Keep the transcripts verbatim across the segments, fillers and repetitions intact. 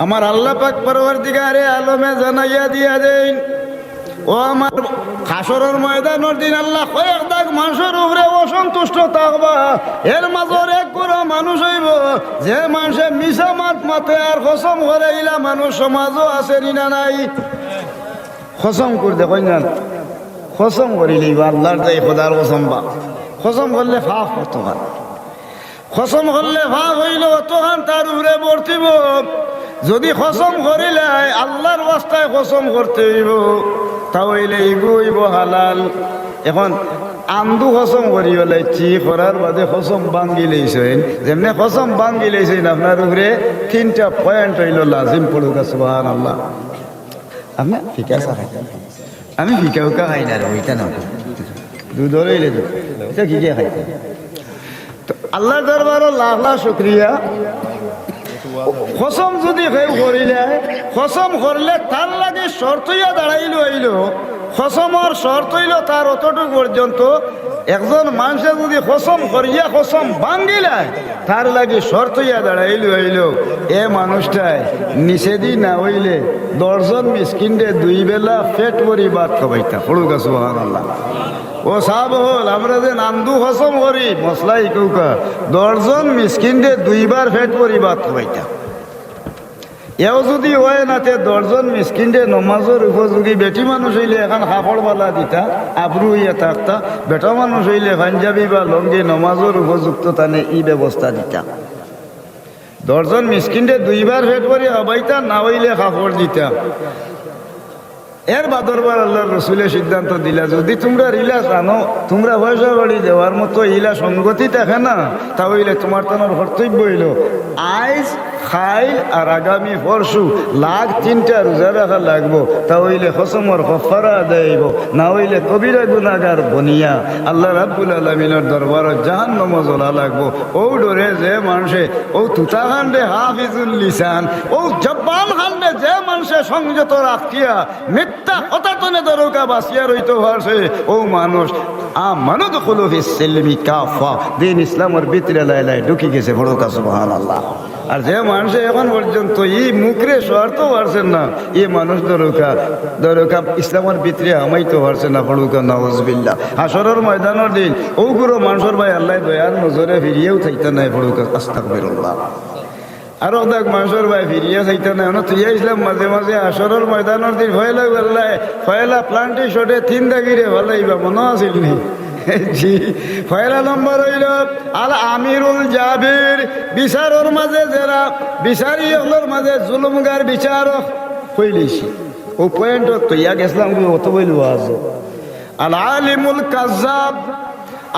আমার আল্লাহ পাক পরওয়ারদিগারে আলমে জানাইয়া দিয়া দেইন, ও আমার, হাশরর ময়দানর দিন আল্লাহ কয়েক দাগ মানষর উপরে অসন্তুষ্ট থাকবা। এর মাজর এক গুরু মানুষ অইবো, যে মানষে মিছা মাত মাতে আর কসম করে, ইলা মানুষ সমাজো আছে নি না নাই? কসম করে দেখইন না, কসম করিলে ইবা আল্লাহর দায়, খোদার কসম বা, কসম করলে পাপ কতখান, কসম করলে পাপ অইলো অতখান তার উপরে বর্তিবো। যদি কসম করিলায়, আল্লাহর ওয়াস্তায় কসম করতে অইবো, তা অইলে ইগু অইবো হালাল। এখন আন্দু কসম করি অলাইছি, করার বাদে কসম ভাঙ্গি লইছইন, যেমনে কসম ভাঙ্গি লইছইন, আপনার উপরে তিনটা point অইলো লাজিম। পড়ুক্কা সুবহানাল্লাহ। আপনে ঠিক আছে? আমি ফিকা উকা খাই না রে, ওইটা না। দুধ অইলে দুধ। ইটা কিগিয়ে খাইতা? তো আল্লাহর দরবারো লাখ লাখ শুকরিয়া। কসম যদি কেউ করিলে, কসম করলে তার লাগি শর্ত অইয়া দাঁড়াইলো অইলো। কসমর শর্ত অইলো তার অতটুক পর্যন্ত। একজন মানষে যদি কসম করিয়া কসম ভাঙ্গিলায়, তার লাগি শর্ত অইয়া দাঁড়াইলো অইলো, এ মানুষটায় নিষেধি না অইলে দশজন মিসকিনরে দুই বেলা পেট ভরি ভাত খাবাইতা। পড়ুক্কা সুবহানাল্লাহ। ও সাব অকল, আমরা যে নান্দু কসম করি, মসলা ইকউক্কা, দশজন মিসকিনরে দুইবার পেট ভরি ভাত খাবাইতা। এও যদি অয় না, তে দশজন মিসকিনরে নমাজর উপযোগী, বেটি মানুষ অইলে এখান কাপড় বালা দিতা, আবরু অইয়া থাকতা, বেটা মানুষ অইলে পাঞ্জাবি বা লুঙ্গি নমাজর উপযুক্ত তানে ই ব্যবস্থা দিতা। দশজন মিসকিনরে দুইবার পেট ভরি খাবাইতা, না অইলে কাপড় দিতা। এর বাদরবার আল্লাহর রসুলে সিদ্ধান্ত দিলা, যদি তুমরা ইলা জানো, তুমরা পয়সা কড়ি দেওয়ার মতো ইলা সঙ্গতি থাকে না, তা অইলে তুমার তানর কর্তব্য অইলো, আইজ, কাইল আর আগামী পরশু লাগ তিনটা রোজা রাখা লাগবো, তা অইলে কসমর কফফারা আদায় অইবো, না অইলে কবিরা গুনাগার বনিয়া আল্লাহ রাব্বুল আলামিনর দরবারো জাহান্নামো জ্বলা লাগবো। অউ ডরে যে মানষে, অউ তুতা খানরে হাফিজুল লিসান, অউ জব্বান খানরে যে মানষে সংযত রাখিয়া মিথ্যা কথা তনে দরুকা বাঁচিয়া রইতো পারছে, অউ মানুষ আমানু দুখুলু ফিস সিলমি কাফা, দিন ইসলামর ভিতরে লাইলায় ঢুকি গেছে। পড়ুক্কা সুবহানাল্লাহ। আর যে মানষে এখন পর্যন্ত ই মুখরে সরতো পারছে না, ই মানুষ দরুকা, দরুকা ইসলামর ভিতরে হামাইতো পারছে না। পড়ুক্কা নাউজুবিল্লাহ। হাশরর ময়দানর দিন অউ গুরু মানষর বায় আল্লায় দয়ার নজরে ফিরিয়াউ চাইতা নায়। পড়ুক্কা আস্তাগফিরুল্লাহ। আরক দাগ মানষর বায় ফিরিয়া চাইতা নায়। অনো থইয়া ইসলাম মাঝে মাঝে হাশরর ময়দানর দিন পয়লা আল্লায়, পয়লা প্লান্টিক শটে তিন দাগিরে ফালাইবা, মনো আছিল নি? জি, পয়লা নম্বর অইলো আল আমিরুল জাবির, বিচারর মাঝে যেরা বিচারি অকলর মাঝে জুলুমগার বিচারক কইলিছি। অউ point তো ইয়া গেছলাম কি অত বইল ওয়াজ। আল আলিমুল কাজ্জাব,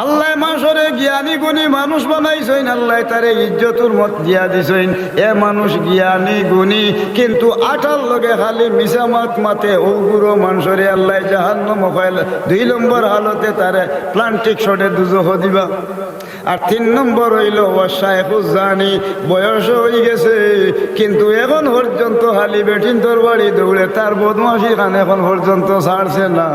আল্লায় মানষরে জ্ঞানী গুণী মানুষ বানাইছইন, আল্লায় তারে ইজ্জতর মত দিয়া দিছইন। এ মানুষ জ্ঞানী গুণী, কিন্তু আটার লগে খালি মিছা মাত মাতে, অউ গুরু মানষরে আল্লায় জাহান্নামো ফালাইবা। দুই নম্বর হালতে তারে প্লান্টিক শটে দুজখো দিবা। আর তিন নম্বর অইলো ওয়া শাইখুজ জানি, বয়স অইগেছে, কিন্তু এখন পর্যন্ত খালি বেটিন্তর বাড়ি দৌড়ে, তার বদমাশি খান এখন পর্যন্ত ছাড়ছে না।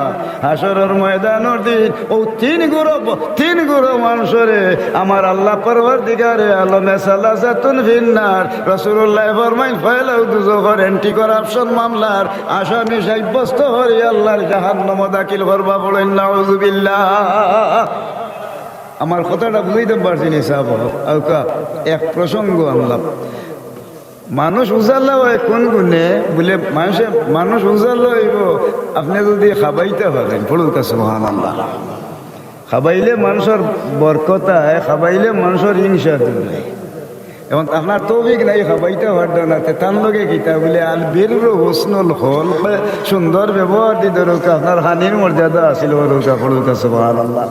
হাশরর ময়দানর দিন অউ তিন গুরু, তিন গুরু মানষরে আমার আল্লাহ পরওয়ারদিগারে আলমে সালাসাতুন ফিন্নার, রাসুলুল্লায় ফরমাইন, পয়লাউ দুজখর anti corruption মামলার আসামি সাব্যস্ত করি আল্লাহর জাহান্নামো দাখিল করবা। পড়ইন নাউজুবিল্লাহ। আমার কথাটা বুঝাইতাম পারছি নি সাব? আউক্কা এক প্রসঙ্গ আনলাম। মানুষ উজালা অয় কোন গুণে? বুলে, মানষে, মানুষ উজালা অইবো আপনে যদি খাবাইতা পারেন। পড়ুক্কা সুবহানাল্লাহ। খাবাইলে মানষর বরকত অয়, খাবাইলে মানষর হিংসা দূর অয়। এখন আপনার তৌফিক নাই, খাবাইতা পারতা না, তে তান লগে কিতা? বুলে, আল বিররু হুসনুল খুলক, সুন্দর ব্যবহার দি দরুকা, আপনার খানির মর্যাদা আছিল। পড়ুক্কা সুবহানাল্লাহ।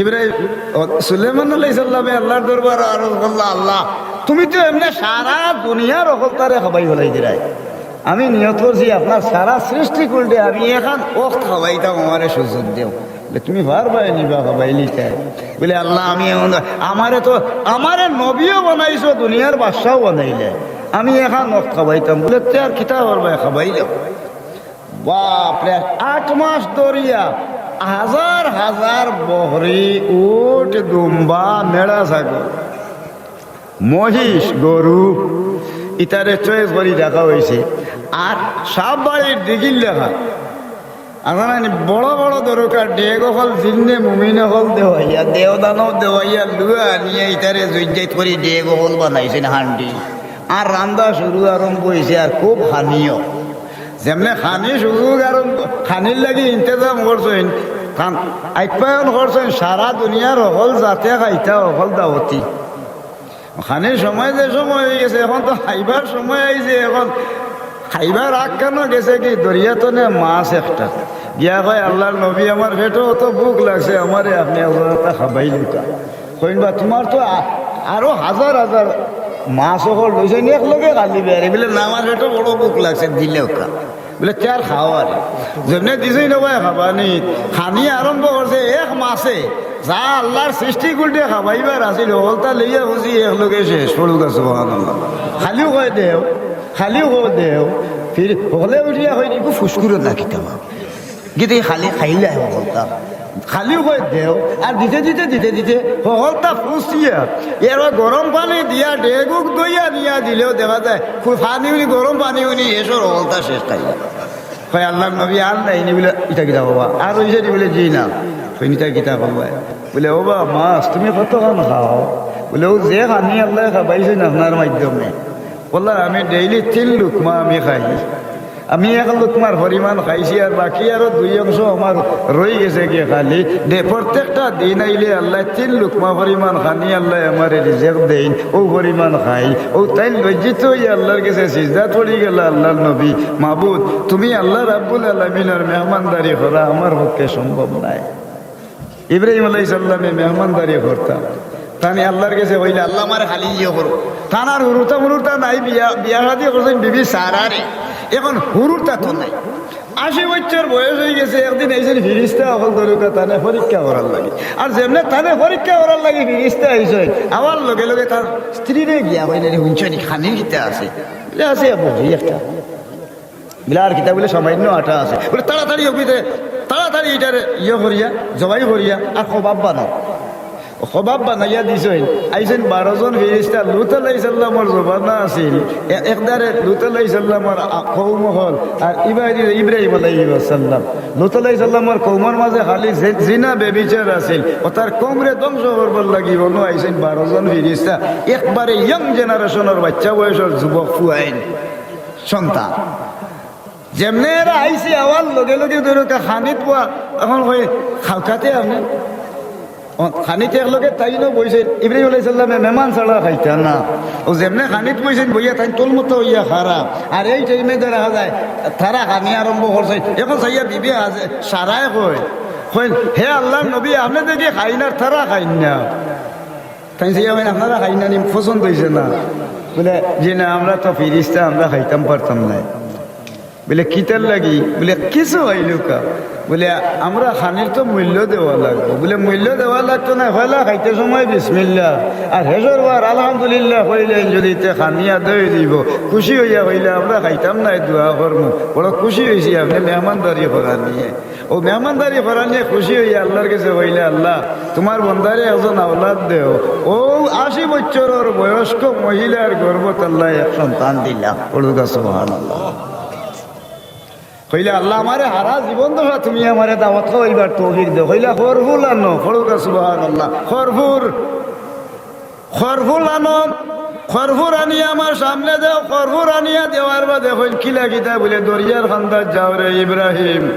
ইব্রাহিম, ও, সুলেমান আলাইহিস সালামে আল্লাহর দরবারো আরজ করলা, আল্লাহ, তুমি তো এমনে সারা দুনিয়ার অকলতারে খাবাই ফালাই দিরায়। আমি নিয়ত করছি আপনার সারা সৃষ্টিকুলরে আমি এখান অক্ত খাবাইতাম, আমারে সুযোগ দেও। বুলে, তুমি পারবায় নি বা খাবাইলিতায়? বুলে, আল্লাহ, আমি এমন, আমারে তো, আমারে নবীও বানাইছো, দুনিয়ার বাদশাও বানাইলে, আমি এখান অক্ত খাবাইতাম। বুলে, তে আর কিতা পারবায়, খাবাইলাও। বাপরে, আট মাস ধরিয়া হাজার হাজার বকরি, উট, দুম্বা, মেড়া ছাগল, মহিষ, গরু, ইতারে চয়েস করি রাখা অইছে। আর সাব বাড়ির দিঘির লেখা, আর মানে বড় বড় দরকার, ডেগ অকল জিন্নে মুমিন অকল দেওয়াইয়া, দেও দানব দেওয়াইয়া, লুয়া আনিয়া ইতারে জুইজাইত করি ডেগ অকল বানাইছইন হান্ডি। আর রান্দা শুরু আরম্ভ অইছে, আর খুব খানিও। যেমনে খানি শুরু আরম্ভ, খানির লাগি ইন্তেজাম করছইন, খান-, আপ্যায়ন করছইন, সারা দুনিয়ার অকল জাতে খাইতা, অকল দাওয়াতি। খানির সময় যে সময় অইগেছে, অখন তো খাইবার সময় আইছে, অখন খাইবার আগ খানো গেছে কি, দরিয়া তনে মাছ একটা। গিয়া কয়, "আল্লার নবী, আমার পেটো অত ভুক লাগছে, আমারে আপনে একজনটা খাবাইলউক্কা।" কইন, "বা, তুমার তো আ-, আরো হাজার হাজার মাছ অকল রইছে, এক লগে খালি বেয়ারে।" বলে, "না, আমার পেটো বড় ভুক লাগছে, দিলাউক্কা।" বলে, "তে আর খাও আরে।" যেমনে দিছইন অবায় খাবানি, খানি আরম্ভ করছে, এক মাছে যা আল্লার সৃষ্টিকুলরে খাবাইবার আছিল, হকলতা লইয়া খুজি এক লগে শেষ। পড়ুক্কা সুবহানাল্লাহ। খালিউ কয়, "দেও।" খালিউ কয়, "দেও।" ফির হকলে উঠিয়া কয়, "ইগু ফুসকুরে না কিতা বা? কিতা খালি খাইলায় হকলতা?" খালিউ কয়, "দেও।" আর দিতে দিতে দিতে দিতে হকলতা ফুসিয়া, এরপর গরম পানি দিয়া ডেগুক ধইয়া নিয়া দিলেও দেখা যায়, ফু-, পানি উনি, গরম পানি উনি এসর হকলতা শেষ খাইলা। কয়, "আল্লার নবী, আর নাই নি?" বলে, "ইতা কিতা বাবা, আর অইছে নি?" বলে, "জি না।" কইন, "ইতা কিতা বাবা?" বলে, "ও বা মাছ, তুমি কতখান খাও?" বলে, "অউ যে খানি আল্লায় খাবাইছইন আপনার মাধ্যমে।" বলে, "আমি ডেইলি তিন লুকমা আমি খাই। আমি এক লুকমার পরিমাণ খাইছি, আর বাকি আরো দুই অংশ আমার রইগেছে গিয়া খালি। ডে-, প্রত্যেকটা দিন আইলে আল্লায় তিন লুকমা পরিমাণ খানি আল্লায় আমারে রিজেক দেইন, অউ পরিমাণ খাই।" অউ তাইন লজ্জিত অইয়া আল্লার গেছে সিজদাত পড়ি গেলা, "আল্লার নবী, মাবুদ, তুমি আল্লা রাব্বুল আলামিনর মেহমানদারি করা আমার পক্ষে সম্ভব নায়।" ইব্রাহিম আলাইহিস সালামে মেহমানদারি করতা। তাইন আল্লার গেছে কইলা, "আল্লা, আমারে খালি ইয়ে করো।" তান আর হুরুতা মুরুতা নাই, বিয়া, বিয়া শাদি করছইন বিবি সারারে। অখন হুরুতা তো নাই। আশি বছর বয়স অইগেছে, একদিন আইছইন ফিরিস্তা অকল দরুকা তানে পরীক্ষা করার লাগি। আর যেমনে তানে পরীক্ষা করার লাগি ফিরিস্তা আইছইন, আওয়ার লগে লগে তান স্ত্রীরে গিয়া কইন, "রে, হুনছো নি, খানির কিতা আছে?" বলে, "আছে আব্বু, এই একটা।" বলে, "আর কিতা?" বলে, "সামান্য আটা আছে।" বলে, "তাড়াতাড়ি অফিসে, তাড়াতাড়ি ইটারে ইয়ে করিয়া, জবাই করিয়া, আর কবাব বানাও।" কবাব বানাইয়া দিছইন। আইছইন বারো জন ফিরিস্তা, লুত আলাইহিস সালামর জমানা আছিল। এ-, একদারে লুত আলাইহিস সালামর আ-, কওম অকল, আর ইবাদি ইব্রাহিম আলাইহিস সালাম। লুত আলাইহিস সালামর কওমর মাঝে খালি জে-, জিনা বেবিচার আছিল। অউ তার কওমরে ধ্বংস করবার লাগি অনো আইছইন বারো জন ফিরিস্তা। একবারে young generation-র বাইচ্চা বয়সর যুবক পুয়াইন। সন্তান। যেমনে এরা আইছে, আওয়ার লগে লগে ধরো কা খানিত পুয়া, অখন কয়, "খাউক্কা তে আপনে।" অউ খানিত এক লগে তাইনও বইছইন, ইব্রাহিম আলাইহিস সালামে মেহমান ছাড়া খাইতা না। অউ যেমনে খানিত বইছইন, বইয়া তাইন তলমতো অইয়া খাড়া। আর এই টাইমে দেখা যায়, তারা খানি আরম্ভ করছইন। অখন চাইয়া বিবি আছে, সারায় কয়, কইন, "হে আল্লার নবী, আপনে দেখি খাইন আর তারা খাইন না।" তাইন চাইয়া কইন, "আপনারা খাইন না নি, পছন্দ অইছে না।" বলে, "জি না, আমরা তো ফিরিস্তা, আমরা খাইতাম পারতাম নায়।" বলে, "কিতার লাগি?" বলে, "কিছু অইলউক্কা।" বলে, "আমরা খানির তো মূল্য দেওয়া লাগবো।" বলে, "মূল্য দেওয়া লাগতো নায়, পয়লা খাইতে সময় বিসমিল্লাহ, আর হেশর বার আলহামদুলিল্লাহ কইলে যদি তে খানি আদায় অই দিবো, খুশি অইয়া কইলে আমরা খাইতাম নায়, দোয়া করমু, বড় খুশি অইছি আপনে মেহমানদারি করার নিয়ে।" অউ মেহমানদারি করার নিয়ে খুশি অইয়া আল্লার গেছে কইলে, "আল্লা, তুমার বন্দারে একজন আওলাদ দেও।" অউ আশি বছরর বয়স্ক মহিলার গর্ভত আল্লায় এক সন্তান দিলা। পড়ুক্কা সুবহানাল্লাহ। কইলে, "আল্লা, আমারে হারা জীবন দশা তুমি আমারে দাওয়াত খাওয়াইবার তৌফিক দেও।" কইলা, "খরফুর আনো।" পড়ুক্কা সুবহানাল্লাহ। খরফুর, খরফুর আনো, খরফুর আনিয়া আমার সামনে দেও। খরফুর আনিয়া দেওয়ার বাদে কইন, "কিলা কিতা?" বলে, "দরিয়ার কান্দাত যাও রে ইব্রাহিম,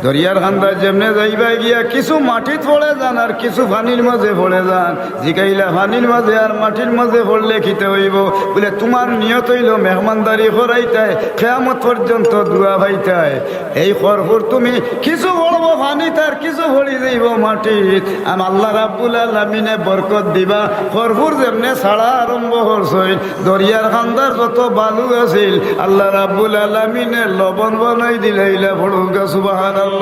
দরিয়ার কান্দাত যেমনে যাইবা গিয়া কিছু মাটিত পড়ে যান আর কিছু পানির মাঝে পড়ে যান।" জিকাইলা, "পানির মাঝে আর মাটির মাঝে পড়লে কিতা অইবো?" বলে, "তুমার নিয়ত অইলো মেহমানদারি করাইতায়, কিয়ামত পর্যন্ত দোয়া পাইতায়। এই খরফুর তুমি কিছু পড়বো পানিত আর কিছু পড়ি যাইবো মাটিত। আর আল্লা রাব্বুল আলামিনে বরকত দিবা।" খরফুর যেমনে ছাড়া আরম্ভ করছইন, দরিয়ার কান্দার যত বালু আছিল, আল্লা রাব্বুল আলামিনে লবণ বানাই দিলাইলা। পড়ুক্কা সুবহানাল্লাহ।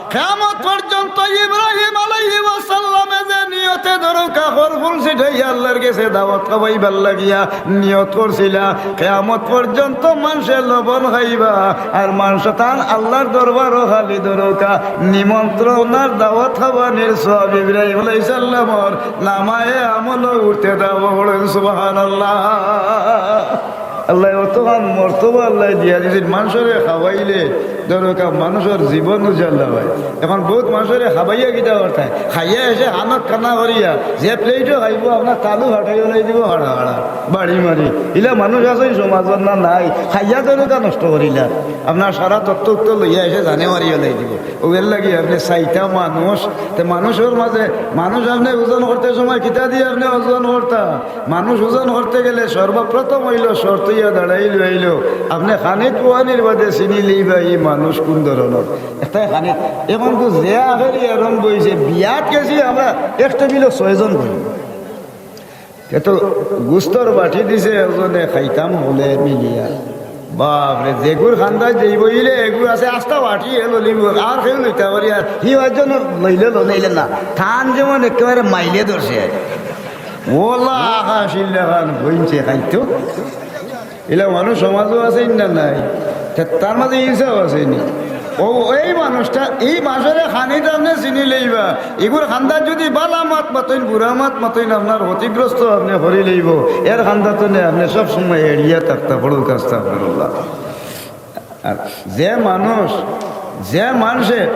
কিয়ামত পর্যন্ত ইব্রাহিম আলাইহিস সালামে যে নিয়তে দরুকা খরফুর ছিটাইয়া আল্লার গেছে দাওয়াত খাওয়াইবার লাগিয়া নিয়ত করছিলা, কিয়ামত পর্যন্ত মানষে লবণ খাইবা, আর মানষে তান আল্লার দরবারো খালি দরুকা নিমন্ত্রণার দাওয়াত খাওয়ানির সওয়াব ইব্রাহিম আলাইহিস সালামর নামায়ে আমলো উঠতে থাকবো। পড়ুক্কা সুবহানাল্লাহ। আল্লায় অতখান মর্তবা আল্লায় দিয়া দিছইন, মানষরে খাওয়াইলে দরকার মানষর জীবন উজালা অয়। এখন বউত মানষরে খাওয়াইয়া কিতা করতায়, খাইয়া এসে হামাক কানা করিয়া যে প্লেটো খাইবো, আপনার তালু ফাটাই ওলাই দিবো, হাড়া হাড়া বাড়ি মারি। ইলা মানুষ আছইন সমাজর না নাই, খাইয়া দরকার নষ্ট করিলা, আপনার সারা তত্ত্ব উত্তর লইয়া এসে জানে মারি ওলাই দিবো। অউ এর লাগি আপনে চাইতা মানুষ, তে মানষর মাঝে মানুষ আপনে ওজন করতে সময় কিতা দি আপনে ওজন করতা? মানুষ ওজন করতে গেলে সর্বপ্রথম অইলো শর্ত ইয়া দাঁড়াইলো অইলো, আপনে খানিত পুয়ানির বাদে চিনি লইবা ই মানুষ কুন ধরনর। এটাই খানিত। এখন তো যে আখেরি আরম্ভ অইছে, বিয়াত গেছি আমরা এক টেবিলো ছয়জন বই। এত গুস্তর বাটি দিছে একজনে, খাইতাম হকলে মিলিয়া। বাপরে, যেগুর খান্দাত যাইবো ইলে এগু আছে আস্তা বাটি এ ললিব, আর কেউ লইতা পারি আর। হি একজন লইলে লো, নাইলে না। তান যেমন একেবারে মাইলে ধরছে। ওলা আকাশ ইল্লা খান বইনছে খাইতো। ইলা মানুষ সমাজও আছে না নাই? তে তার মাঝে ইনসাফ আছে নি? ও, এই মানুষটা, এই মানষরে খানিত আপনে চিনি লইবা। ইগুর খান্দাত যুদি বালা মাত মাতইন, বুরা মাত মাতইন, আপনার ক্ষতিগ্রস্ত আপনে করি লইবো। এর খান্দাত নে আপনে সব সময় এড়িয়া থাকতা, পড়ুক আস্তাগফিরুল্লাহ। আর যে মানুষ, যে মানষে,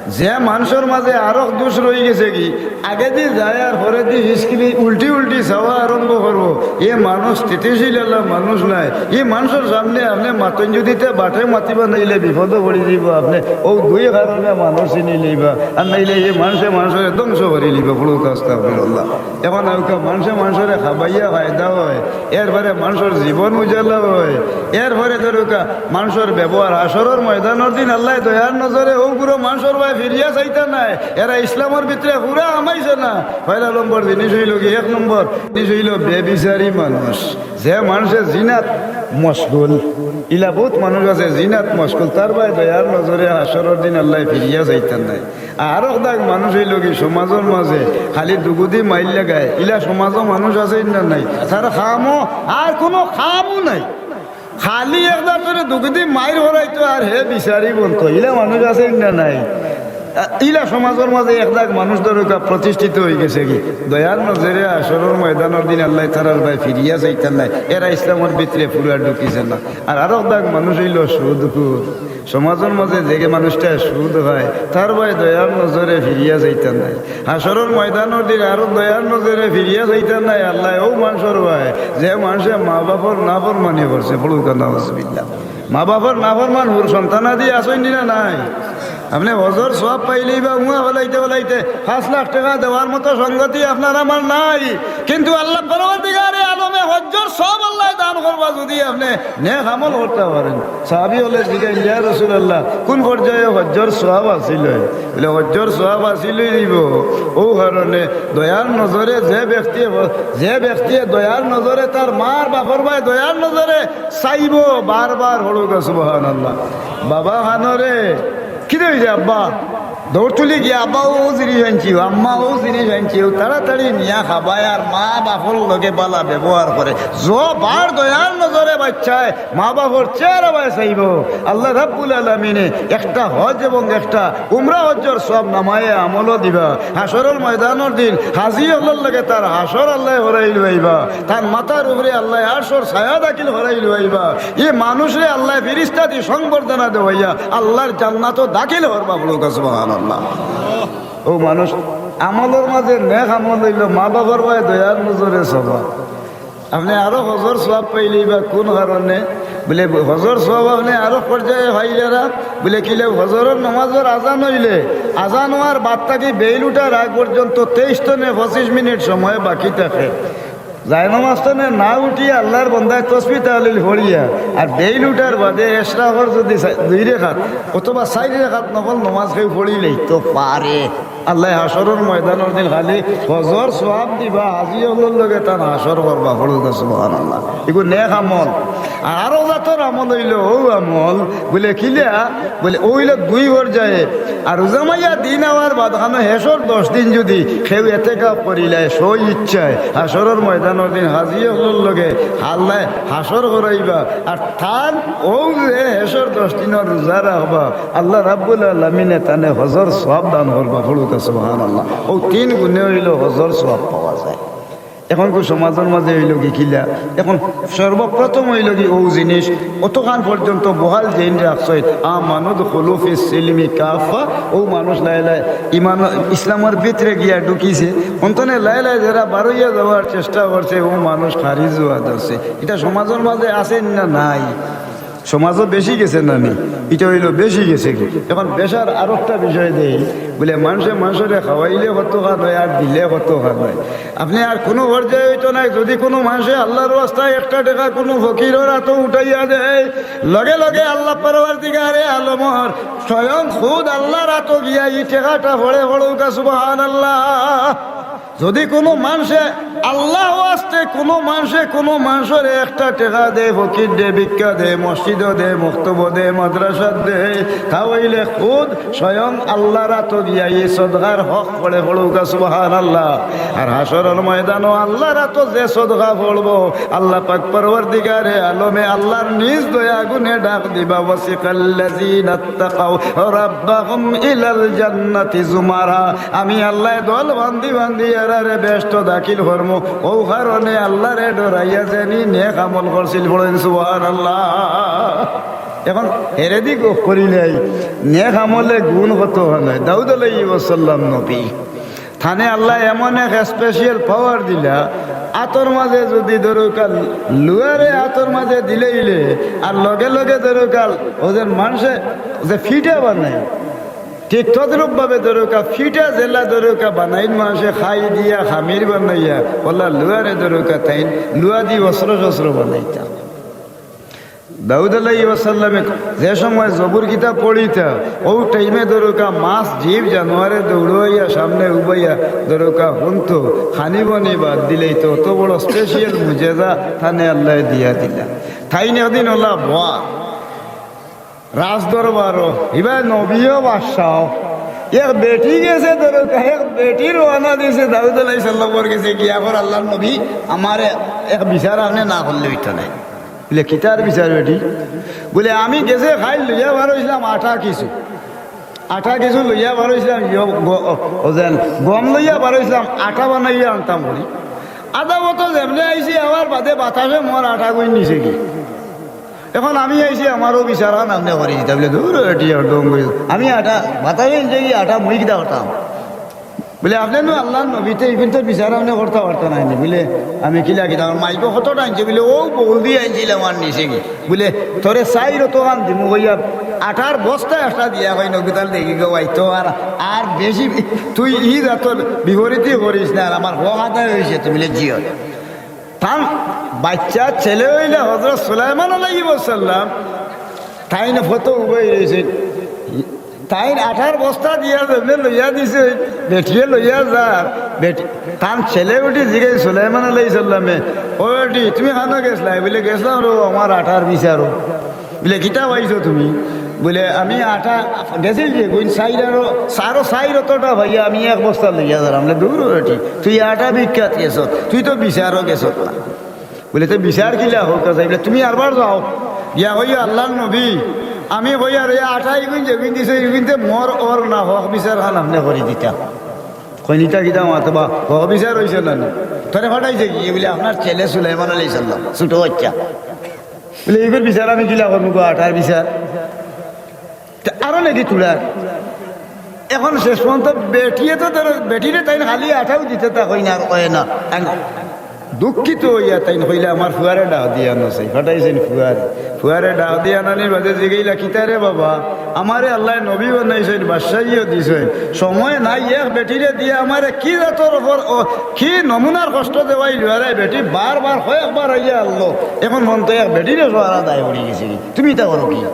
যে মানষর মাঝে আরক দোষ রইগেছে কি, আগেদি যায় আর পরেদি হিসকিলি উল্টি উল্টি চাওয়া আরম্ভ করবো, এ মানুষ স্থিতিশীল আলা মানুষ নায়। ই মানষর সামনে আপনে মাতইন যুদি তে বাটে মাতিবা নাইলে বিপদো পড়ি দিবো আপনে। অউ দুই কারণে মানুষ চিনি লইবা, আর নাইলে ই মানষে মানষরে ধ্বংস করি লইবা। পড়ুক আস্তাগফিরুল্লাহ। এখন আউকা মানষে মানষরে খাবাইয়া ফায়দা অয়, এরপরে মানষর জীবন উজালা অয়, এরপরে ধরুকা মানষর ব্যবহার। হাশরর ময়দানর দিন আল্লায় দয়ার নজরে অউ গুরু মানষর বায় ফিরিয়া চাইতা নায়। এরা ইসলামর ভিতরে পুরা হামাইছে না। পয়লা নম্বর জিনিস অইলো কি, এক নম্বর জিনিস অইলো বেবিচারি মানুষ। যে মানষে জিনাত মশগুল, ইলা বউত মানুষ আছে জিনাত মশগুল, তার বায় দয়ার নজরে হাশরর দিন আল্লায় ফিরিয়া চাইতা নায়। আরক দাগ মানুষ অইলো কি, সমাজর মাঝে খালি দুগুদি মাইর লাগায়, ইলা সমাজও মানুষ আছে না নাই? তার কামও আর কুনু কামও নাই, খালি এক দাগ করে দুগুদি মাইর করাইতো আর হে বিচারি বনতো, ইলা মানুষ আছে না নাই? আ, ইলা সমাজর মাঝে এক দাগ মানুষ ধরুকা প্রতিষ্ঠিত অইগেছে কি, দয়ার নজরে হাশরর ময়দানর দিন আল্লায় তারার বায় ফিরিয়া চাইতা নায়, এরা ইসলামর ভিতরে পুরা ঢুকিছে না। আর আরক দাগ মানুষ অইলো সুদখুর। সমাজর মাঝে যে মানুষটা সুদ খায়, তার বায় দয়ার নজরে ফিরিয়া চাইতা নায়। হাশরর ময়দানর দিন আরো দয়ার নজরে ফিরিয়া চাইতা নায় আল্লায় অউ মানষর বায়, যে মানষে মা বাপর নাফরমানি করছে। পড়ুকা নাউজুবিল্লাহ। মা বাপর নাফরমান হুর সন্তানাদি আছইন না নাই? আপনে হজর সওয়াব পাইলেই বা উহা ফালাইতে ফালাইতে পাঁচ লাখ টেকা দেওয়ার মতো সঙ্গতি আপনার আমার নাই, কিন্তু আল্লাহ পরওয়ারদিগারে আলমে হজ্জর সওয়াব আল্লায় দান করবা যুদি আপনে নেক আমল করতা পারইন। সাহাবি অকলে জিগাইন, "ইয়া রাসুলাল্লাহ, কুন পর্যায়ে হজ্জর সওয়াব হাসিল অয়?" বলে, "হজ্জর সওয়াব হাসিল অইবো অউ কারণে দয়ার নজরে যে ব্যক্তি, যে ব্যক্তি দয়ার নজরে তার মার বাপর বায় দয়ার নজরে চাইবো বারবার।" পড়ুকা সুবহানাল্লাহ। বাবা কানো রে, কিতা অইছে আব্বা? দৌড় তুলি গিয়া, "আব্বা, অউ জিনিস আনছি, আম্মা, অউ জিনিস আনছি, অউ তাড়াতাড়ি নিয়া খাবায় আর মা বাপর লগে বালা ব্যবহার করে।" যতবার দয়ার নজরে বাইচ্চায় মা বাপর চেহারা বায় চাইবো, আল্লাহ রাব্বুল আলামিনে একটা হজ এবং একটা উমরা হজ্জর সওয়াব নামায়ে আমলও দিবা। হাশরর ময়দানর দিন হাজি অকলর লগে তার হাশর আল্লায় করাই লইবা, তার মাথার উপরে আল্লায় আরশর ছায়া দাখিল করাই লইবা। ই মানুষরে আল্লায় ফিরিস্তাদি সংবর্ধনা দেওয়াইয়া আল্লাহর জান্নাতো দাখিল করবা। পড়ুকা সুবহানাল্লাহ। অউ মানুষ আমলর মাঝে নেক আমল অইলো মা বাপর বায় দয়ার নজরে চাওয়া। আপনে আরো হজর সওয়াব পাইলেই বা কুন কারণে? বলে, হজর সওয়াব আপনে আরো পর্যায়ে পাইলারা। বলে, কিলা? হজরর নমাজর আজান অইলে, আজান অওয়ার বাদ থাকি বেইল উঠার আগ পর্যন্ত তেইশ তনে পঁচিশ মিনিট সময় বাকি থাকে। জায়নমাজ তনে না উঠিয়া আল্লাহর বন্দায় তসবি তাহলিল পড়িয়া আর বেইল উঠার বাদে এশরাকর যুদি সা-, দুই রেকাত অথবা চাইর রেকাত নফল নমাজ কেউ পড়িলাইতো পারে, আল্লায় হাশরর ময়দানর দিন খালি হজর সওয়াব দিবা, হাজি অকলর লগে তান হাশর করবা। পড়ুকা সুবহানাল্লাহ। ইগু নেক আমল। আর আরো জাতর আমল অইলো অউ আমল, বলে, কিলা? বলে, অইলো দুই পর্যায়ে। আর রোজা মাইয়া দিন আওয়ার বাদ খানো হেশর দশ দিন যুদি কেউ এতেকাফ করিলায় স্ব ইচ্ছায়, হাশরর ময়দানর দিন হাজি অকলর লগে আল্লায় হাশর করাইবা। আর তান অউ যে হেশর দশ দিনর রোজা রাখবা, আল্লাহ রাব্বুল আলামিনে তানে হজর সওয়াব দান করবা। পড়ুকা সুবহানাল্লাহ। অউ তিন গুণে অইলো হজর সওয়াব পাওয়া যায়। এখন কু সমাজর মাঝে অইলো কি কিলা? এখন সর্বপ্রথম অইলো কি অউ জিনিস, অতখান পর্যন্ত বহাল যেইন রাখছইন, আমানু দুখুলু ফিস সিলমি কাফা, অউ মানুষ লায় লায় ইমান ইসলামর ভিতরে গিয়া ঢুকিছে। অন্তনে লায় লায় যেরা বারইয়া যাওয়ার চেষ্টা করছে, অউ মানুষ খারিজ অওয়া ধরছে। ইটা সমাজর মাঝে আছে না নাই? সমাজো বেশি গেছে না নি? ইটা অইলো বেশি গেছে কি? এখন বেশার আরোকটা বিষয় দেই, বুলে মানষে মানষরে খাওয়াইলে কতখান অয় আর দিলে কতখান অয়। আপনে আর কুনু পর্যায়ে অইতো নায়, যুদি কুনু মানষে আল্লার ওয়াস্তায় একটা টেকা কুনু ফকিরর আতো উঠাইয়া দেয়, লগে লগে আল্লা পরওয়ারদিগারে আলমর স্বয়ং খুদ আল্লার আতো গিয়া ই টেকাটা পড়ে পড়উক্কা, সুবহানাল্লাহ। যুদি কুনু মানষে আল্লার ওয়াস্তে কুনু মানষে কুনু মানষরে একটা টেকা দেয়, ফকিররে ভিক্ষা দেয়, মসজিদো দেয়, মক্তবো দেয়, মাদ্রাসাত দেয়, তা অইলে খুদ স্বয়ং আল্লার আতো গিয়া ই সদকার হক পড়ে পড়উক্কা, সুবহানাল্লাহ। আর হাশরর ময়দানো আল্লার আতো যে সদকা পড়বো, আল্লা পাক পরওয়ারদিগারে আলমে আল্লার নিজ দয়া গুণে ডাক দিবা, ওয়াসিকাল্লাযীনা ইত্তাকাউ রাব্বাহুম ইলাল জান্নাতি যুমারা। আমি আল্লায় দল বান্ধি বান্ধি এরারে বেহেস্তো দাখিল করমু। অউ কারণে আল্লারে ডরাইয়া যেইন নেক আমল করছিল, পড়ইন সুবহানাল্লাহ। এখন এরেদি গফ করিলাই, নেক আমলে গুণ কতখান অয়। দাউদ আলাইহিস সালাম নবী, তানে আল্লায় এমন এক special power দিলা, আতর মাঝে যুদি ধরউক্কা লুয়ারে আতর মাঝে দিলাইলে, আর লগে লগে ধরউক্কা অউ যে মানষে যে ফিটা বানায়, ঠিক তদ্রূপ ভাবে ধরউক্কা ফিটা যেলা ধরউক্কা বানাইন মানষে খাই দিয়া খামির বানাইয়া, অলা লুয়ারে ধরউক্কা তাইন লুয়াদি অস্ত্র শস্ত্র বানাইতা। দাউদ আলাইহিস সালামে যে সময় জবুর কিতাব পড়িতা, অউ টাইমে ধরউক্কা মাছ, জীব, জানোয়ারে দৌড়াইয়া সামনে উবাইয়া ধরউক্কা হুনতো, খানি বনি বাদ দিলাইতো, অত বড় special মুজেজা তানে আল্লায় দিয়া দিলা। তাইন একদিন অলা বওয়া রাজদরবারো, ইবায় নবীও বাদশাও, এক বেটি গেছে ধরউক্কা, এক বেটি রওয়ানা দিছে দাউদ আলাইহিস সালামর গেছে, গিয়া কর, আল্লার নবী, আমারে এক বিচার আপনে না করলে অইতো নায়। বুলে, কিতার বিচার বেটি? বুলে, আমি গেছে কাইল লইয়া বার অইছলাম আটা কিছু, আটা কিছু লইয়া বার অইছলাম, ইয়ো গ-, অউ যেন গম লইয়া বার অইছলাম, আটা বানাইয়া আনতাম করি। আধা বাটো যেমনে আইছি, আবার বাদে বাতাসে মোর আটাগুইন নিছে গি। এখন আমি আইছি, আমারও বিচারখান আপনে করি দিতা। বুলে, দুর বেটি, আর ঢং করি। আমি আটা, বাতাসে নিছে গি আটা, মুই কিতা করতাম? বুলে, আপনে নু আল্লার নবী, তে ইগুইন্তর বিচার আপনে করতা পারতা নায় নি? বুলে, আমি কিলা কিতা, আমার মাইকো কতটা আনছে? বুলে, অউ বউলদি আনছিলাম আর নিছে গি। বুলে, তোরে চাইর অতখান দিমু কইয়া আটার বস্তা একটা দিয়া কই, নবী তাল দেখি গো ভাই, তো আর, আর বেশি তুই ই জাতর বিপরীতই করিস না, আর আমার হক আদায় অইছে। তে বুলে, জি অয়। তান বাইচ্চা ছেলে অইলা হজরত সুলাইমান আলাইহিস সালাম, তাইন ফতো উবাই রইছইন। তাইন আটার বস্তা দিয়া যেমনে লইয়া দিছে, বেটিয়ে লইয়া যার, বেটি, তান ছেলে উঠি জিগাই সুলাইমান আলাইহিস সালামে, "ও বেটি, তুমি কানো গেছলায়?" বুলে, "গেছলাম রে, আমার আটার বিচারো।" বুলে, "কিতা পাইছো তুমি?" বুলে, "আমি আটা গেছিল যেগুইন, চাইর আরো, চারো চাইর অতটা পাইয়া আমি এক বস্তা লইয়া যারাম।" বুলে, "দুর বেটি, তুই আটা ভিক্ষাত গেছত, তুই তো বিচারো গেছত না।" বুলে, "তে বিচার কিলা হউক আছে?" বুলে, "তুমি আরবার যাও, গিয়া কইও, আল্লার নবী, আমি কইয়ার অউ আটা ইগুইন যেগুইন দিছে, ইগুইন্তে মোর অর না, হক বিচারখান আপনে করি দিতা।" কইন, "ইতা কিতা মাতো বা, হক বিচার অইছে না নি? তোরে পাঠাইছে কিয়ে?" বুলে, "আপনার ছেলে সুলাইমান আলাইহিস সালাম, ছোট বাইচ্চা।" বুলে, "ইগুর বিচার আমি কিলা করমু গো, আটার বিচার?" তে আরো নাকি তুলার। এখন শেষ পর্যন্ত বেটিয়ে তো ধরো, বেটিরে তাইন খালি আটাউ দিতে তা কইন আর কয় না। তাইন দুঃখিত অইয়া তাইন কইলা, "আমার ফুয়ারে ডাক দিয়া আনো চাই।" পাঠাইছইন ফুয়ারে। ফুয়ারে ডাক দিয়া আনানির বাদে জিগাইলা, "কিতারে বাবা, আমারে আল্লায় নবী বানাইছইন, বাদশাইও দিছইন, সময় নাই, এক বেটিরে দিয়া আমারে কি জাতর উপর, ও, কি নমুনার কষ্ট দেওয়াইলো, আরে বেটি বারবার কয়েকবার আইয়া আনলো, এখন পর্যন্ত এক বেটিরে সহারা দায় পড়ি গেছে কি? তুমি ইতা করো কি?"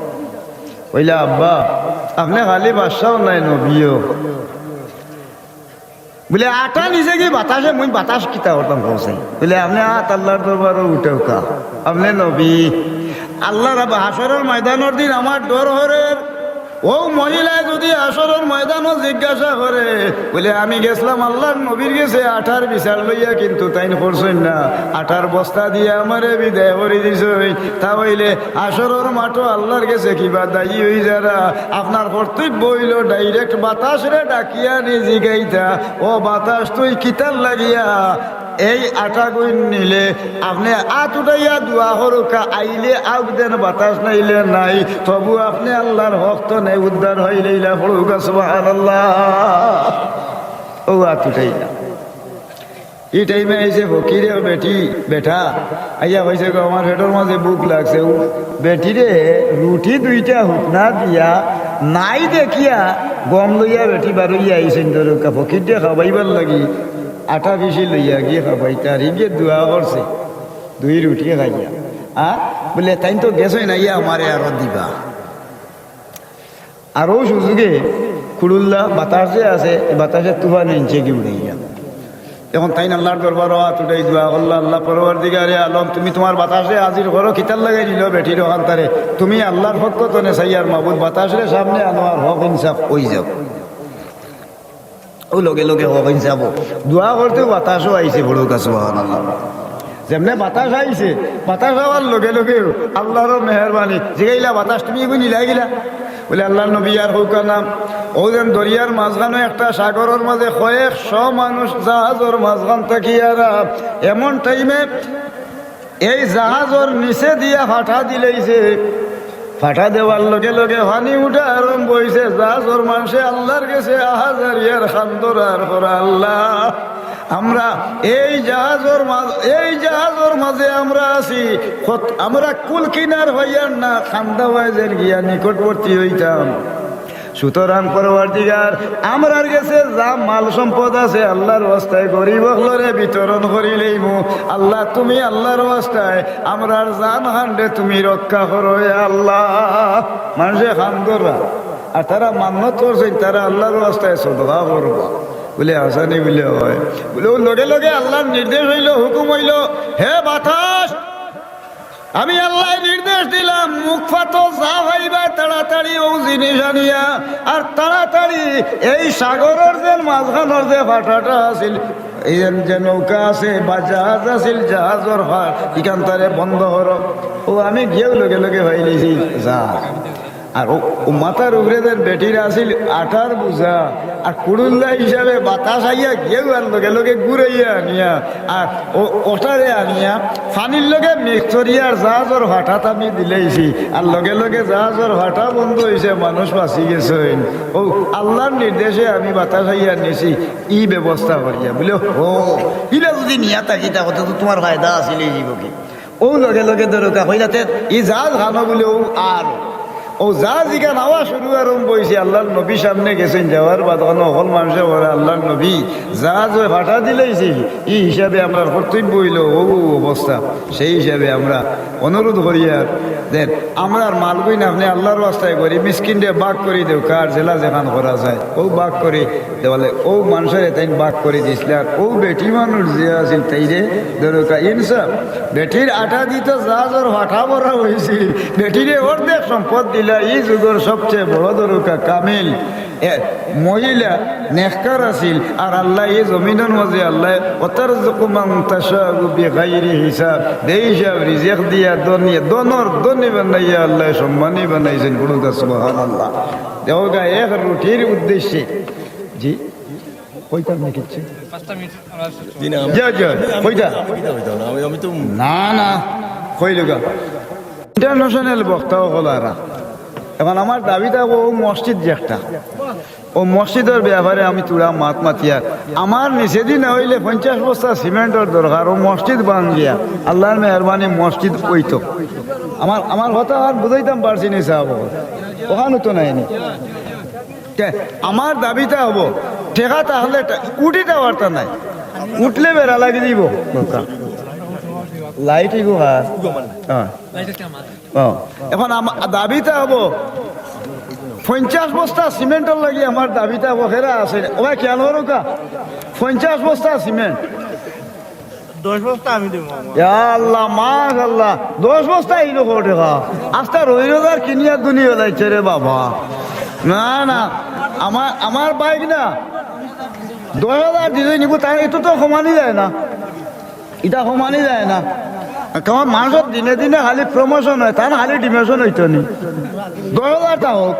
কইলা, "আব্বা, আপনে খালি বাদশাও নায়, নবীও।" বুলে, "আটা নিছে গি বাতাসে, মুই বাতাস কিতা করতাম কওছাইন?" বুলে, "আপনে আত আল্লার দরবারো উঠাউক্কা, আপনে নবী।" আল্লার হাশরর ময়দানর দিন আমার ডর হরের, অউ মহিলায় যুদি হাশরর ময়দানো জিজ্ঞাসা করে, বুলে, "আমি গেছলাম আল্লার নবীর গেছে আটার বিচার লইয়া, কিন্তু তাইন করছইন না, আটার বস্তা দিয়া আমারে বিদায় করি দিছইন।" তা অইলে হাশরর মাঠো আল্লার গেছে কিবা দায়ী অই যারা, আপনার কর্তব্য অইলো direct বাতাসরে ডাকিয়া নি জিগাইতা, "ও বাতাস, তুই কিতার লাগিয়া এই আটা গুইন নিলে আপনে আত উঠাইয়া দোয়া করউক্কা, আইলে আউক দেন, বাতাস নাইলে নাই, তবু আপনে আল্লার হক তনে উদ্ধার অইলাইলা। পড়উক্কা সুবহানাল্লাহ। অউ আত উঠাইলা। ই টাইমে আইছে ফকিরে বেটি, বেটা, আইয়া কইছে, "গো, আমার পেটর মাঝে ভুক লাগছে।" অউ বেটিরে রুটি দুইটা হুকনা দিয়া, নাই দেখিয়া গম লইয়া বেটি বারইয়া আইছইন। ধরউক্কা, ফকিররে খাবাইবার লাগি আটা পিষি লইয়া গিয়া খাবাইতা, আর ইগে দোয়া করছে দুই রুটি খাইয়া। আ, বুলে, "তাইন তো গেছইন, আইয়া আমারে আরো দিবা।" আর অউ সুযোগে কুড়ুল্লা বাতাস যে আছে, এই বাতাসে তুফান আনছে কি উড়াইয়া। এখন তাইন আল্লার দরবারো আত উঠাই দোয়া করলা, "আল্লা পরওয়ারদিগারে আলম, তুমি তুমার বাতাসরে হাজির করো, কিতার লাগি নিলো বেটির অখানতারে? তুমি আল্লার পক্ষ তনে চাইয়ার মাবুদ, বাতাসরে সামনে আনো আর হক ইনসাফ অই যাউক।" অউ লগে লগে হক ইনসাফ অউ। দোয়া করতে বাতাসও আইছে, পড়উক্কা সুবহানাল্লাহ। যেমনে বাতাস আইছে, বাতাস আওয়ার লগে লগে আল্লারও মেহেরবানি। জিগাইলা, "বাতাস, তুমি ইগু নিলায় কিলা?" বুলে, "আল্লার নবী, আর কউক্কা না, অউ যেন দরিয়ার মাঝখানো একটা সাগরর মাঝে কয়েকশো মানুষ জাহাজর মাঝখান থাকিয়ারা এমন টাইমে এই জাহাজর নিচে দিয়া ফাটা দিলাইছে। ফাটা দেওয়ার লগে লগে পানি উঠা আরম্ভ অইছে। জাহাজর মানষে আল্লার গেছে আহাজারি আর কান্দরা আর করা, 'আল্লা, আমরা এই জাহাজর মাঝ-, এই জাহাজর মাঝে আমরা আছি, কত-, আমরা কুল কিনার পাইয়ার না, কান্দাবায় যেন গিয়া নিকটবর্তী অইতাম।' সুতরাং পরওয়ারদিগার, আমরার গেছে যা মাল সম্পদ আছে আল্লার ওয়াস্তায় গরিব অকলরে বিতরণ করিলাইমু। আল্লা, তুমি আল্লার ওয়াস্তায় আমরার জান খানরে তুমি রক্ষা করো, ইয়া আল্লা।" মানষে কান্দরা, আর তারা মান্নত করছইন, তারা আল্লার ওয়াস্তায় সদকা করবা। বুলে, "হাছানি?" বুলে, "অয়।" বুলে, অউ লগে লগে আল্লার নির্দেশ অইলো, হুকুম অইলো, "হে বাতাস, আমি আল্লায় নির্দেশ দিলাম, মুখ ফাটো, যা পাইবায় তাড়াতাড়ি অউ জিনিস আনিয়া।" আর তাড়াতাড়ি এই সাগরর যেন মাঝখানর যে ফাটাটা আছিল, এই যেন যে নৌকা আছে বা জাহাজ আছিল, জাহাজর ফাট, ইখানতারে বন্ধ করো। অউ আমি গিয়াউ লগে লগে পাইলিছি, যা। আর অউ, অউ মাথার উপরে যেন বেটির আছিল আটার বুঝা, আর কুড়ুল্লা হিসাবে বাতাস আইয়া গিয়াউ আর লগে লগে ঘুরাইয়া আনিয়া, আর অউ, অটারে আনিয়া পানির লগে mix করিয়া আর জাহাজর ফাটাত আমি দিলাইছি, আর লগে লগে জাহাজর ফাটা বন্ধ অইছে, মানুষ বাঁচি গেছইন। অউ আল্লার নির্দেশে আমি বাতাস আইয়া নিছি, ই ব্যবস্থা করিয়া। বুলে, "ও, ইলা যুদি নিয়া থাকি, তা অতে তো তুমার ফায়দা আছিল, অউ লগে লগে ধরউক্কা কইলা তে ই জাহাজ খানো বুলে অউ আর অউ জাহাজ ইখান আওয়া শুরু আরম্ভ অইছে।" আল্লার নবী সামনে গেছইন, যাওয়ার বাদ অনো হকল মানষে কয়, "আল্লার নবী, জাহাজ অউ ফাটা দিলাইছে, ই হিসাবে আমরার কর্তব্য অইলো অউ অবস্থা।" সেই হিসাবে আমরা অনুরোধ করিয়ার যেন আমরার মালগুইন আপনে আল্লার ওয়াস্তায় গরিব মিসকিনরে ভাগ করি দেউক্কা, আর যেলা যেখান করা যায় অউ ভাগ করি দেওয়ালে অউ মানষরে তাইন ভাগ করি দিছলা। আর অউ বেটি মানুষ যে আছিল তাইরে ধরউক্কা ইনসাফ। বেটির আটা দি তো জাহাজর ফাটা ভরা অইছিল, বেটিরে অর্ধেক সম্পদ দিলা। ই যুগর সবচেয়ে বড় ধরউক্কা কামিল এ, মহিলা নেককার আছিল। আর আল্লায় ই জমিনর মাঝে আল্লায়, "ওয়াতারযুকু মান তাশাউ বিগাইরি হিসাব", বেহিসাব রিজিক দিয়া ধনী, ধনর ধনী বানাইয়া আল্লায় সম্মানী বানাইছইন। পড়উক্কা সুবহানাল্লাহ। দেখউক্কা, এক রুটির উদ্দেশ্যে। জি, কইতাম নি কিচ্ছু? জি না, আমি, জি, জি, আমি, কইতা? আমি কিতা কইতাম না, আমি, আমি তো না, না, কইলউক্কা। International বক্তা অকল আরা। এখন আমার দাবি থাকবো, অউ মসজিদ যে একটা, অউ মসজিদর ব্যাপারে আমি থুড়া মাত মাতিয়ার। আমার নিচেদি না অইলে পঞ্চাশ বস্তা সিমেন্টর দরকার, অউ মসজিদ বানইয়া আল্লার মেহেরবানি মসজিদ অইতো। আমার, আমার কথা আর বুঝাইতাম পারছি নি সাব, অখানউ তো নায় নি। তে আমার দাবিটা অইবো, টেকা তাইলে টা-, উঠিতা পারতা নায়, উঠলে বেড়া লাগি দিবো। লাইট ইগু হ্যাঁ। হ্যাঁ। ও, এখন আমা-, দাবিটা অইবো, পঞ্চাশ বস্তা সিমেন্টর লাগি আমার দাবিটা অইবো, হেরা আছে, ওবা খেয়াল করউক্কা, পঞ্চাশ বস্তা সিমেন্ট। দশ বস্তা আমি দিমু, মামা। ইয়া আল্লাহ, মাশাআল্লাহ, দশ বস্তা অইলো কত টেকা? আস্তা রই রোজার কিনিয়া দুনি বেলাইছে রে বাবা। না, না, আমার, আমার ভাইগ্না দশ হাজার দিলে নিবো, তাই ইতা তো কমানি যায় না। ইতা কমানি যায় না। কারণ মানষর দিনে দিনে খালি promotion অয়, তান খালি demotion অইতো নি। দশ হাজার তা অউক।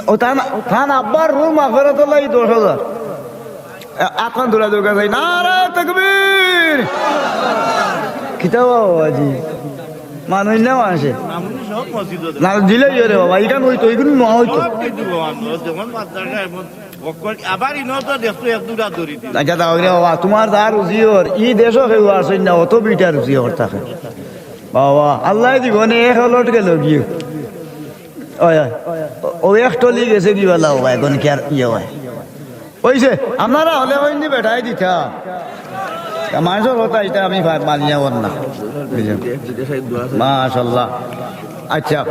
অউ তান, তান আব্বার রুহ মাগফিরাতর লাগি দশ হাজার। এ, আতখান তুলা দেউক্কা চাই। নারায়ে তাকবীর। কিতা বাবাজি? মানুষ না মানষে? মানুষ সব মসজিদো দেখো। না দিলে ইয়ে রে বাবা, ইখান অইতো, ইগুন না অইতো। সব কিছু বাবা, যেমন মাদ্রাসা, এমন অক্ষর, আবার ইনো তো দেখছো এক দুটা দড়ি দিল। আচ্ছা, দাও রে বাবা, তুমার যা রুজি অর, ই দেশো কেউ আছইন না, অত বিটা রুজি অর থাকে। বাবা, আল্লায় দিবনে এক লট গেল গিয়ে। ওই, ওই। ও, ও এক টলি গেছে কি বালা বাবা, অখন কি আর ইয়ে অয়? অইছে, আপনারা অইলে অইন্দি বেটাই দিতা। মানষর কথা ইতা আমি ভা-, মানিয়া অর না। বুঝলেন? মাশাআল্লাহ। আচ্ছা,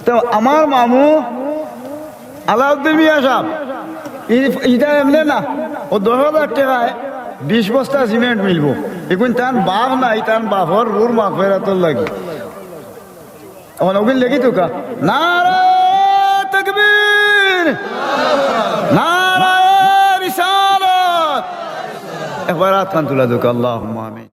তো আমার মামু আলাউদ্দিন মিয়া সাব, ই-, ইটা এমনে না, ও দশ হাজার টেকায় বিশ বস্তা সিমেন্ট মিলবো। ইগুন তান বাপ নাই, তান বাপর রুহুর মাগফিরাতর লাগি। অখন অগুন লেখি তুকা। নারায়ে তাকবীর, নারায়ে রিসালাত। একবার আতখান তুলা দেউক্কা, আল্লাহুম্মা আমিন।